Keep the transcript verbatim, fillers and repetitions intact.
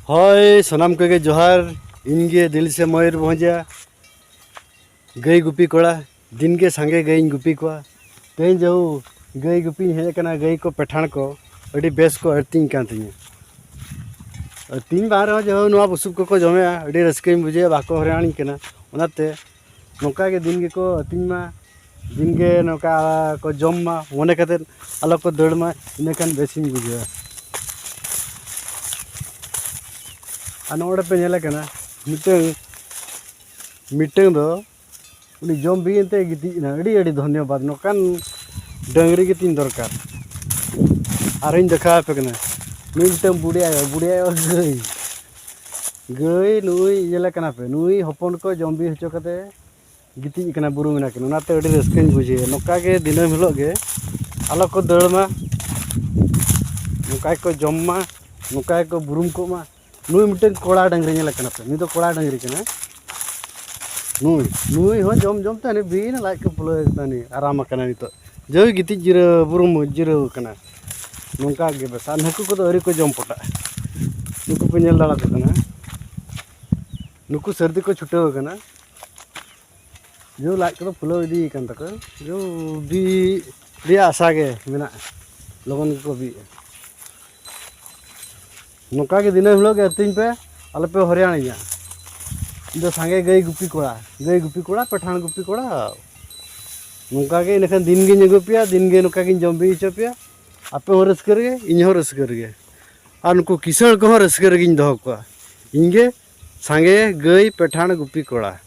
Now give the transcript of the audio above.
ᱦᱳᱭ, ᱥᱟᱱᱟᱢ ᱠᱚᱜᱮ ᱡᱚᱦᱟᱨ᱾ ᱤᱧ ᱜᱮ ᱫᱤᱞ ᱥᱮ ᱢᱚᱭᱩᱨᱵᱷᱚᱸᱡᱟ ᱜᱟᱹᱭ ᱜᱩᱯᱤ ᱠᱚᱲᱟ᱾ ᱫᱤᱱ ᱜᱮ ᱥᱟᱸᱜᱮ ᱜᱟᱹᱭᱤᱧ ᱜᱩᱯᱤ ᱠᱚᱣᱟ᱾ ᱛᱮᱦᱮᱧ ᱡᱮᱦᱩ ᱜᱟᱹᱭ ᱜᱩᱯᱤᱧ ᱦᱮᱡ ᱟᱠᱟᱱᱟ, ᱜᱟᱹᱭ ᱠᱚ ᱯᱮᱴᱷᱟᱲ ᱠᱚ ᱟᱹᱰᱤ ᱵᱮᱥ ᱠᱚ ᱟᱹᱛᱤᱧ ᱠᱟᱱ ᱛᱤᱧᱟᱹ᱾ ᱟᱹᱛᱤᱧ ᱵᱟᱝ ᱨᱮᱦᱚᱸ ᱡᱮᱦᱩ ᱱᱚᱣᱟ ᱵᱩᱥᱩᱵ ᱠᱚᱠᱚ ᱡᱚᱢᱮᱜᱼᱟ, ᱟᱹᱰᱤ ᱨᱟᱹᱥᱠᱟᱹᱧ ᱵᱩᱡᱷᱟᱹᱣᱟ, ᱵᱟᱠᱚ ᱦᱚᱭᱨᱟᱱᱤᱧ ᱠᱟᱱᱟ᱾ ᱚᱱᱟᱛᱮ ᱱᱚᱝᱠᱟ ᱜᱮ ᱫᱤᱱ ᱜᱮᱠᱚ ᱟᱹᱛᱤᱧ ᱢᱟ, ᱫᱤᱱ ᱜᱮ ᱱᱚᱝᱠᱟ ᱠᱚ ᱡᱚᱢ ᱢᱟ, ᱢᱚᱱᱮ ᱠᱟᱛᱮᱫ ᱟᱞᱚ ᱠᱚ ᱫᱟᱹᱲ ᱢᱟ, ᱤᱱᱟᱹᱠᱷᱟᱱ ᱵᱮᱥᱤᱧ ᱵᱩᱡᱷᱟᱹᱣᱟ᱾ ᱟᱨ ᱱᱚᱜᱼᱚᱸᱰᱮ ᱯᱮ ᱧᱮᱞᱮ ᱠᱟᱱᱟ, ᱢᱤᱫᱴᱟᱹᱝ, ᱢᱤᱫᱴᱟᱹᱝ ᱫᱚ ᱩᱱᱤ ᱡᱚᱢ ᱵᱤᱜᱤᱱ ᱛᱮ ᱜᱤᱛᱤᱡ ᱮᱱᱟ᱾ ᱟᱹᱰᱤ ᱟᱹᱰᱤ ᱫᱷᱚᱱᱭᱚᱵᱟᱫᱽ, ᱱᱚᱝᱠᱟᱱ ᱰᱟᱹᱝᱨᱤ ᱜᱮ ᱛᱤᱧ ᱫᱚᱨᱠᱟᱨ᱾ ᱟᱨᱦᱚᱸᱧ ᱫᱮᱠᱷᱟᱣ ᱟᱯᱮ ᱠᱟᱱᱟ ᱢᱤᱫᱴᱟᱹᱝ ᱵᱩᱰᱷᱤ ᱟᱭᱳ, ᱵᱩᱰᱷᱤ ᱟᱭᱳ ᱜᱟᱹᱭ᱾ ᱜᱟᱹᱭ ᱱᱩᱭ ᱧᱮᱞᱮ ᱠᱟᱱᱟ ᱯᱮ, ᱱᱩᱭ ᱦᱚᱯᱚᱱ ᱠᱚ ᱡᱚᱢ ᱵᱤ ᱦᱚᱪᱚ ᱠᱟᱛᱮ ᱜᱤᱛᱤᱡ ᱟᱠᱟᱱᱟ ᱵᱩᱨᱩᱢ ᱮᱱᱟ ᱠᱤᱱ, ᱚᱱᱟᱛᱮ ᱟᱹᱰᱤ ᱨᱟᱹᱥᱠᱟᱹᱧ ᱵᱩᱡᱷᱟᱹᱣᱟ᱾ ᱱᱚᱝᱠᱟ ᱜᱮ ᱫᱤᱱᱟᱹᱢ ᱦᱤᱞᱳᱜ ᱜᱮ ᱟᱞᱚ ᱠᱚ ᱫᱟᱹᱲ ᱢᱟ, ᱱᱚᱝᱠᱟ ᱜᱮᱠᱚ ᱡᱚᱢ ᱢᱟ, ᱱᱚᱝᱠᱟ ᱜᱮᱠᱚ ᱵᱩᱨᱩᱢ ᱠᱚᱜ ᱢᱟ᱾ ᱱᱩᱭ ᱢᱤᱫᱴᱮᱱ ᱠᱚᱲᱟ ᱰᱟᱹᱝᱨᱤ ᱧᱮᱞᱮ ᱠᱟᱱᱟ ᱯᱮ, ᱱᱩᱭ ᱫᱚ ᱠᱚᱲᱟ ᱰᱟᱹᱝᱨᱤ ᱠᱟᱱᱟᱭ᱾ ᱱᱩᱭ, ᱱᱩᱭ ᱦᱚᱸ ᱡᱚᱢ ᱡᱚᱢ ᱛᱮ ᱦᱟᱱᱮ ᱵᱤᱱ ᱞᱟᱡ ᱠᱚ ᱯᱷᱩᱞᱟᱹᱣ ᱠᱟᱱᱟ, ᱱᱩᱭ ᱟᱨᱟᱢ ᱟᱠᱟᱱᱟ ᱱᱤᱛᱚᱜ᱾ ᱡᱟᱹᱣ ᱜᱤᱛᱤᱡ ᱡᱤᱨᱟᱹᱣ, ᱵᱩᱨᱩᱢ ᱡᱤᱨᱟᱹᱣ ᱠᱟᱱᱟ᱾ ᱱᱚᱝᱠᱟ ᱜᱮ ᱵᱮᱥ᱾ ᱟᱨ ᱱᱩᱠᱩ ᱠᱚᱫᱚ ᱟᱹᱣᱨᱤ ᱠᱚ ᱡᱚᱢ ᱯᱚᱴᱟᱜ᱾ ᱱᱩᱠᱩ ᱯᱮ ᱧᱮᱞ ᱫᱟᱲᱮᱭᱟᱠᱚ ᱠᱟᱱᱟ, ᱱᱩᱠᱩ ᱥᱟᱹᱨᱫᱤ ᱠᱚ ᱪᱷᱩᱴᱟᱹᱣ ᱟᱠᱟᱱᱟ᱾ ᱡᱟᱹᱣ ᱞᱟᱡ ᱠᱚᱫᱚ ᱯᱷᱩᱞᱟᱹᱣ ᱤᱫᱤ ᱟᱠᱟᱱ ᱛᱟᱠᱚᱣᱟ, ᱡᱟᱹᱣ ᱵᱤ ᱨᱮᱭᱟᱜ ᱟᱥᱟ ᱜᱮ ᱢᱮᱱᱟᱜᱼᱟ, ᱞᱚᱜᱚᱱ ᱜᱮᱠᱚ ᱵᱤᱜᱼᱟ᱾ ᱱᱚᱝᱠᱟ ᱜᱮ ᱫᱤᱱᱟᱹᱢ ᱦᱤᱞᱳᱜ ᱜᱮ ᱟᱹᱛᱤᱧ ᱯᱮ, ᱟᱞᱚ ᱯᱮ ᱦᱚᱨᱭᱟᱱᱤᱧᱟ᱾ ᱤᱧ ᱫᱚ ᱥᱟᱸᱜᱮ ᱜᱟᱹᱭ ᱜᱩᱯᱤ ᱠᱚᱲᱟ, ᱜᱟᱹᱭ ᱜᱩᱯᱤ ᱠᱚᱲᱟ, ᱯᱮᱴᱷᱟᱲ ᱜᱩᱯᱤ ᱠᱚᱲᱟ᱾ ᱱᱚᱝᱠᱟ ᱜᱮ ᱤᱱᱟᱹᱠᱷᱟᱱ ᱫᱤᱱ ᱜᱤᱧ ᱟᱹᱜᱩ ᱯᱮᱭᱟ, ᱫᱤᱱ ᱜᱮ ᱱᱚᱝᱠᱟ ᱜᱤᱧ ᱡᱚᱢ ᱵᱤ ᱦᱚᱪᱚ ᱯᱮᱭᱟ᱾ ᱟᱯᱮ ᱦᱚᱸ ᱨᱟᱹᱥᱠᱟᱹ ᱨᱮᱜᱮ, ᱤᱧ ᱦᱚᱸ ᱨᱟᱹᱥᱠᱟᱹ ᱨᱮᱜᱮ, ᱟᱨ ᱱᱩᱠᱩ ᱠᱤᱥᱟᱹᱬ ᱠᱚᱦᱚᱸ ᱨᱟᱹᱥᱠᱟᱹ ᱨᱮᱜᱮᱧ ᱫᱚᱦᱚ ᱠᱚᱣᱟ᱾ ᱤᱧ ᱜᱮ ᱥᱟᱸᱜᱮ ᱜᱟᱹᱭ ᱯᱮᱴᱷᱟᱲ ᱜᱩᱯᱤ ᱠᱚᱲᱟ᱾